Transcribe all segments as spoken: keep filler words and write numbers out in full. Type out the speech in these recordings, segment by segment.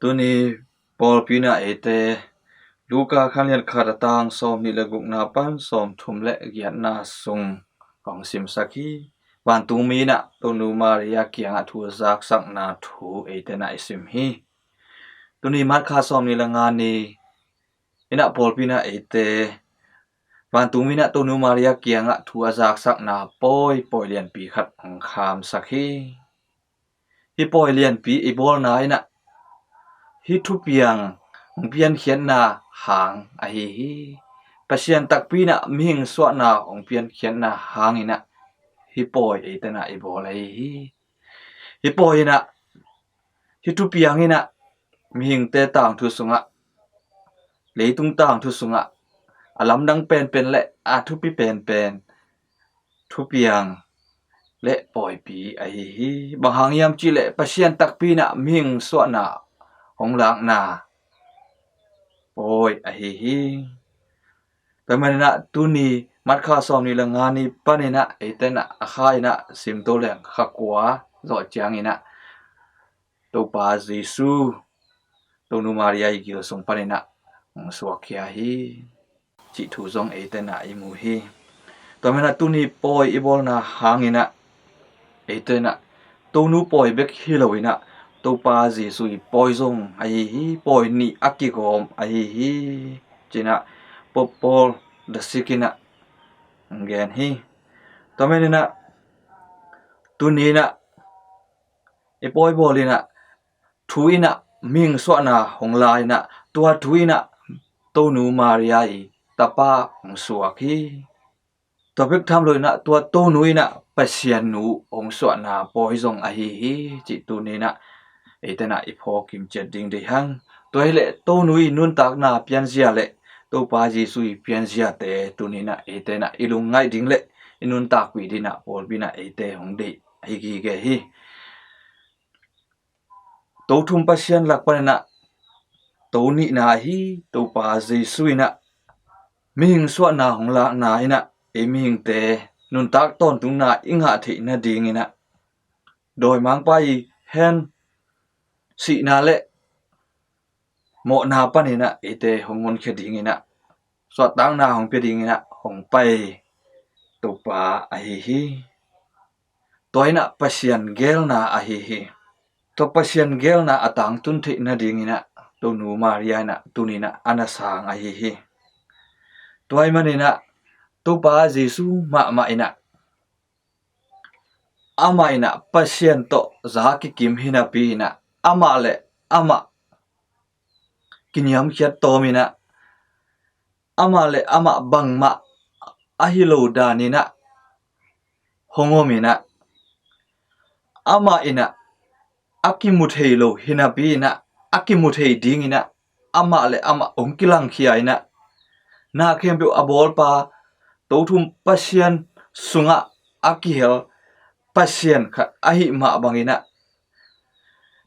Tuni pawlpi in ah eite Luka khanlian khat a tang sawmnih le gukna pan sawmthum le giatna sung kong simsak hi. Vantungmi in ah Tonu Maria kiangah thu a zaksakna thu eite in ah i sim hi. Tuni March kha sawmnih le nga ni in ah pawlpi in ah eite Vantungmi in ah Tonu Maria kiangah thu a zaksakna pawi, pawi lianpi khat hong khamsak hi. Hih pawi lianpi i bawlna in ah hih thupiang hong piankhiatna hang ahi hi. Pasian takpi in ah mihing suahna hong piankhiatna hang in ah hih pawi eite in ah i bawl ahi hi. Hih pawi in ah hih thupiang in ah mihingte tangthu sungah, leitung tangthu sungah a lamdang penpen le a thupi penpen thupiang le pawipi ahi hi. Bang hang hiam cih leh Pasian takpi in ah mihing suahna hong lakna pawi ahi hi. Tua manin ah tuni March kha sawmnih le nga ni panin ah eite in ah a kha in ah simto leng kha kua zawh ciangin ah Topa Jesu Tonu Maria i gil sung panin ah hong suakkhia hi cih thu zong eite in ah i mu hi. Tua manin ah tuni pawi i bawlna hangin ah eite in ah Tonu pawi bek hi lo in ah Topa Jesu i pawi zong ahi hi. Pawi nih a kigawm ahi hi ci-in ah Pope Paul the Sixth in ah hong gen hi. Tua manin ah tuni in ah i pawi bawl in ah thu in ah mihing suahna hong la in ah tua thu in ah Tonu Maria i tapa hong suak hi. Tua bek tham lo in ah tua Tonu in ah Pasian nu hong suahna pawi zong ahi hi cih tuni in ah eite in ah i phawk kim ciat ding deih hang. Tua hi leh Tonu i nuntakna pianzia le Topa Jesu i pianziate tuni in ah eite in ah i lungngaih ding le i nuntakpih ding in ah pawlpi in ah eite hong deih ahi gige hi. To thum Pasian lak panin ah to nihna ahi Topa Jesu in ah mihing suahna hong lakna in ah ei mihingte nuntak tawntungna i ngah theih nading in ah dawimangpa i hen sihna le mawhna panin ah eite hong honkhia ding in ah suahtakna hong pia ding in ah hong pai Topa ahi hi. Tua in ah Pasian geelna ahi hi. Tua Pasian geelna a tangtun theih nading in ah Tonu Maria in ah tuni in ah a na sang ahi hi. Tua ahih manin ah Topa Jesu mahmah in ah amah in ah Pasian tawh za kikim hi napi in ah amah le amah kiniamkhiat tawm in ah amah le amah bangmah ahi lo dan in ah hong om in ah amah in ah a kimu thei lo hi napi in ah a kimu thei ding in ah amah le amah hong kilangkhia in ah na khempeuh a bawlpa to thum Pasian sungah a kihel Pasian khat ahih mah bangin ah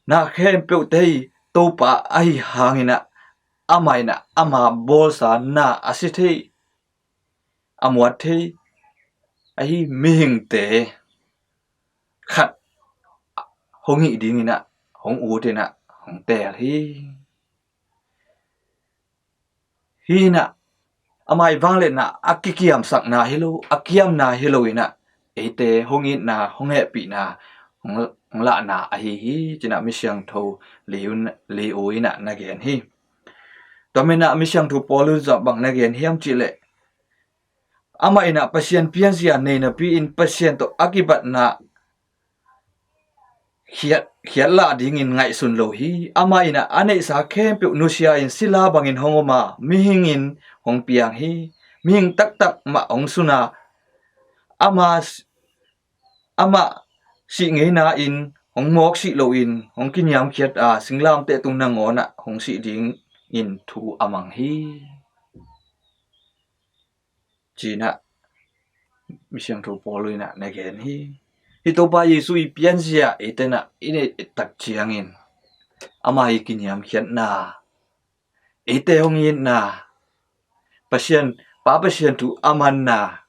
na khempeuhte i Topa ahi hangin ah amah in ah ama bawlsa na a si thei a muat thei ahi mihingte khat hong hih ding in ah hong ut in ah hong teel hi. Hi in ah amah i vangliatna a kikiamsakna hi lo a kiamna hi lo in ah eite hong itna hong hehpihna hong, hong lahna ahi hi ci-in ah Misiangtho Leo, Leo in ah na gen hi. Tua manin ah Misiangtho Paul in zong bang na gen hiam cih leh amah in ah Pasian pianzia nei napi in Pasian tawh a kibatna khiat, khiat lah dingin ngaihsun lo hi. Amah in ah a neihsa khempeuh nusia in sila bangin hong om a mihing in hong piang hi. Mihing taktak mah hong sun a amah, amah sih ngeina in hong mawk sih loin hong kiniamkhiat a singlamteh tung nangawn ah hong sih dingin thu a mang hi. Ci-in ah Misiangtho Paul in ah na gen hi. Hih Topa Jesu i pianzia eite in ah i neih tak ciangin ama i kiniamkhiatna eite hong itna Pasian, Pa Pasian thu a manna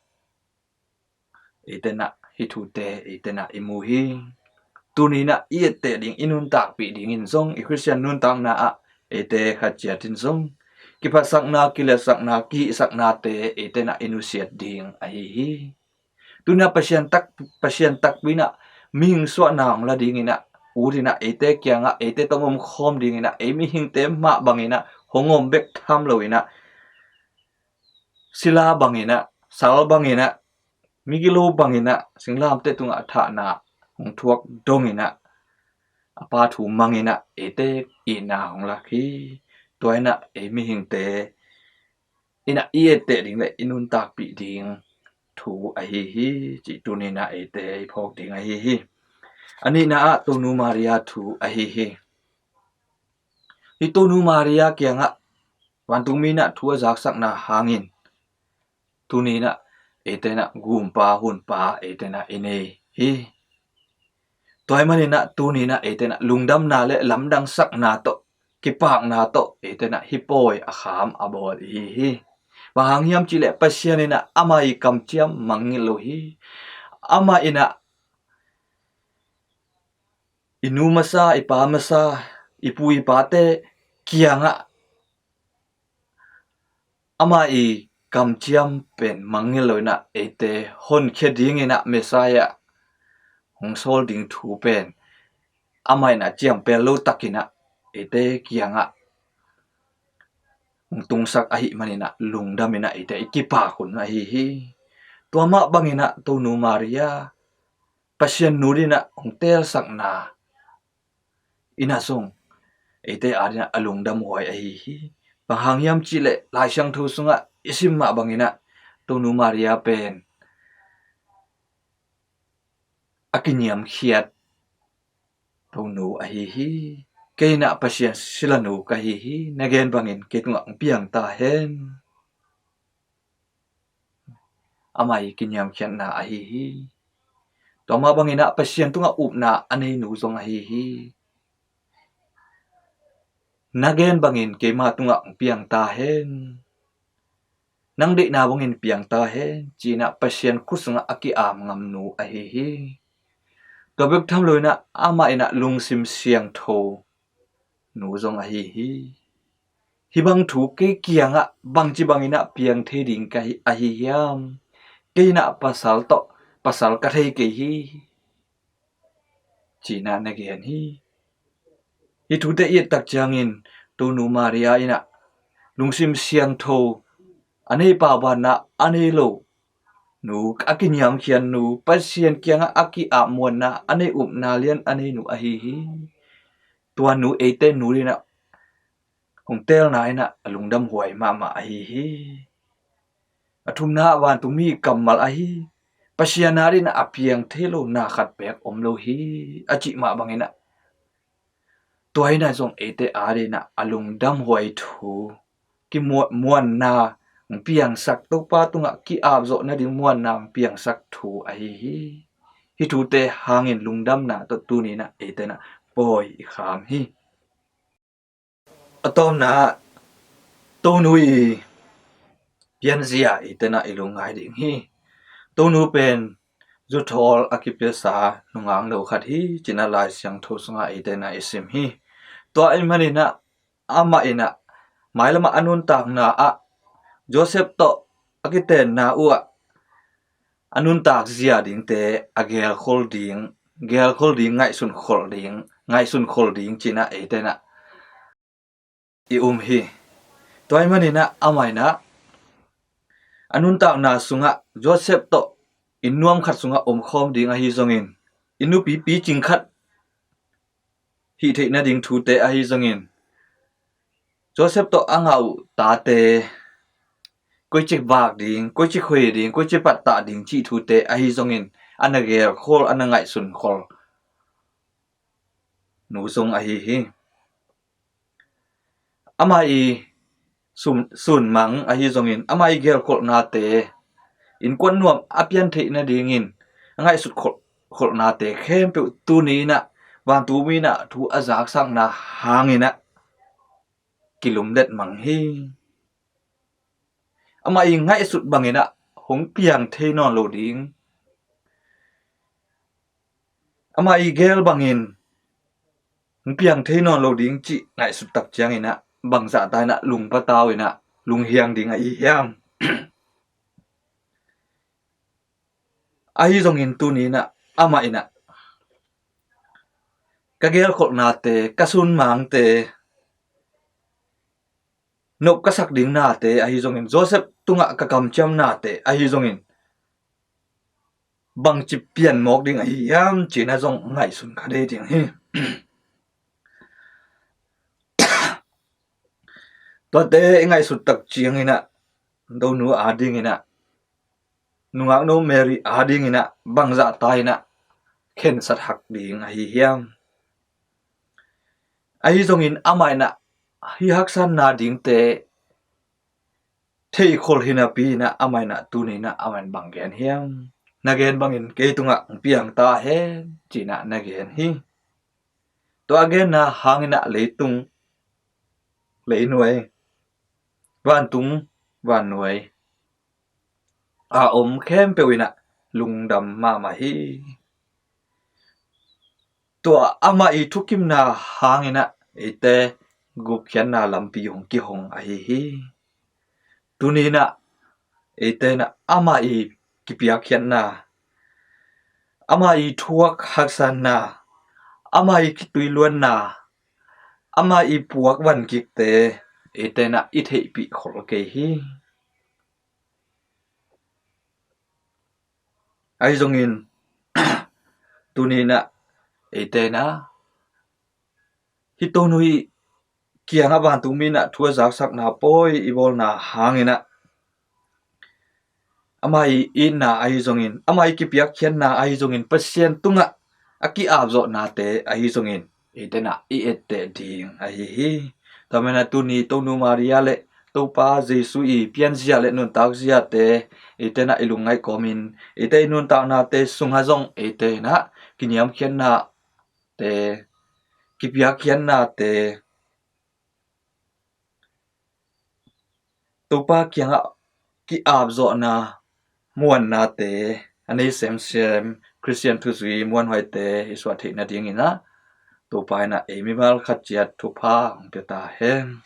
eite in ah hih thute eite in ah i mu hi. tuni in ah i etteh ding, i nuntakpih dingin zong, i Khristian nuntakna ah eite khat ciat in zong kiphatsakna, kiletsakna, kihihsaknate eite in ah i nusiat ding ahi hi. Tuni in ah Pasian tak, Pasian takpi in ah mihing suahna hong la dingin ah, ut in ah eite kiangah, eite tawh omkhawm dingin ah, ei mihingte mah bangin ah hong om bek tham lo in ah, sila bangin ah, sal bangin ah, migilo bangin ah, singlamteh tungah thahna hong thuak dongin ah, a Pa thu mangin ah eite itna hong lak hi. Tua in ah ei mihingte in ah i etteh ding le i nuntakpih ding thu ahi hi, cih tuni in ah eite i phawk ding ahi hi. A nihna ah Tonu Maria thu ahi hi. Hih Tonu Maria kiangah vantungmi in ah thu a zaksakna hangin tuni in ah eite in ah gumpa, hunpa eite in ah i nei hi. Tua ahih manin ah tuni in ah eite in ah lungdamna le lamdangsakna tawh, kipakna tawh eite in ah hih pawi a kham a bawl i hi hi. Bang hang hiam cih leh Pasian in ah amah i kamciam mangngilh lo hi. Amah in ah i nu masa, i pa masa, i pu i pate kiangah amah i kamciam pen mangngilh lo in ah eite honkhia dingin ah Messiah hong sawl ding thu pen amah in ah ciampel lo takin ah eite kiangah hong tungsak ahih manin ah lungdam in ah eite i kipak hun ahi hi. Tua mah bangin ah Tonu Maria, Pasian nu in ah hong teelsakna in ah zong eite adingin ah a lungdam huai ahi hi. Bang hang hiam cih leh Lai Siangtho sungah i sim mah bangin ah Tonu Maria pen a kiniamkhiat Tonu ahi hi. Kei in ah Pasian silanu ka hi hi. Na gen bangin kei tungah hong piang ta hen. Amah i kiniamkhiatna ahi hi. Tua mah bangin ah Pasian tungah upna a nei nu zong ahi hi. Na gen bangin keima tungah hong piang ta hen. Nang deihna bangin piang ta hen, ci-in ah Pasian khut sungah a ki-ap ngam nu ahi hi. Tua bek tham lo in ah amah in ah lungsim siangtho nu zong ahi hi. Hih bang thu kei kiangah bangci bangin ah piang thei ding ka hi, ahi hiam? Kei in ah pasal tawh, pasal ka thei kei hi, ci-in ah na gen hi. Hih thute i et tak ciangin Tonu Maria in ah lungsim siangtho a nei, paubanna a nei lo nu, a kiniamkhiat nu, Pasian kiangah a ki-ap muanna a nei, upna lian a nei nu ahi hi. Tua nu eite nu in ah hong teelna in ah a lungdam huai mahmah ahi hi. A thumna ah vantungmi kammal ahi, Pasian adingin ah a piang thei lo na khat beek om lo hi, a cih mah bangin ah tua in ah zong eite adingin ah a lungdam huai thu, kimuan, muanna hong piangsak, Topa tungah ki-ap zawh nading muanna hong piangsak thu ahi hi. Hih thute hangin lungdamna tawh tuni in ah eite in ah pawi i kham hi. A tawpna ah Tonu i pianzia eite in ah i lungngai ding hi. Tonu pen zuthawl a kipiasa nungak no khat hi, ci-in ah Lai Siangtho sungah eite in ah i sim hi. Tua ahih manin ah amah in ah mailam ah a nuntakna ah Joseph tawh a kitenna uh ah a nuntak zia dingte a gelkhol ding, gelkhol ding, ngaihsun khol ding, ngaihsun khol ding ci-in ah eite in ah i um hi. Tua ahih manin ah amah in ah a nuntakna sungah Joseph tawh inn nuam khat sungah omkhawm ding ahi zongin, inn nupi picing khat hih theih nading thute ahi zongin, Joseph tawh a ngah uh tate koici vak ding, koici khoi ding, koici pattah ding cih thute ahi zongin, a na gelkhol, a na ngaihsun khol nu zong ahi hi. Amah i sun, sunmang ahi zongin, amah i gelkholhnate, innkuan nuam a pian theih nadingin a ngaihsut kholh, kholhnate khempeuh tuni in ah vantungmi in ah thu a zaksakna hangin ah kilumlet mang hi. Amah i ngaihsut bangin ah hong piang thei nawn lo ding, amah i gel bangin hong piang thei nawn lo ding cih ngaihsut tak ciangin ah bangzah ta in ah lungpatau in ah lunghiang ding ahi hiam? Ahi zongin tuni in ah amah in ah ka gelkholhnate, ka sunmangte, nop ka sak ding nate ahi zongin, Joseph tungah ka kamciam nate ahi zongin bangci pian mawk ding ahi hiam ci-in ah zong ngaihsun kha dei ding hi. Tuate i ngaihsut tak ciangin ah Donu a ding in ah, nungaknu Mary a ding in ah bangzah ta in ah khensat hak ding ahi hiam? Ahi zongin amah in ah hih haksatna dingte theikhol hi napi in ah amah in ah tuni in ah amah in bang gen hiam? Na gen bangin kei tungah hong piang ta hen ci-in ah na gen hi. Tua a genna hangin ah leitung, leinuai, vantung, vannuai a om khempeuh in ah lungdam mahmah hi. Tua amah i thukimna hangin ah eite gupkhiatna lampi hong kihong ahi hi. Tuni in ah eite in ah amah i kipiakkhiatna, amah i thuak haksatna, amah i kituiluanna, amah i puak van kikte eite in ah i theihpih khol kei hi. Ahi zongin tuni in ah eite in ah hih Donu i kiangah vantung mi in ah thu a zaksakna pawi i bawlna hangin ah amah i itna ahi zongin, amah i kipiakkhiatna ahi zongin, Pasian tungah a ki-apzawhnate ahi zongin eite in ah i etteh ding ahi hi. Tua manin ah tuni Donu Maria le Topa Jesu i pianzia le nuntakziate eite in ah i lungngaih kawmin, eite i nuntaknate sungah zong eite in ah kiniamkhiatnate, kipiakkhiatnate, Topa kiangah ki-apzawhna muannate a nei semsem Khristian thuzui muanhuaite i suah theih nadingin ah Topa in ah ei mimal khat ciat thupha hong pia ta hen.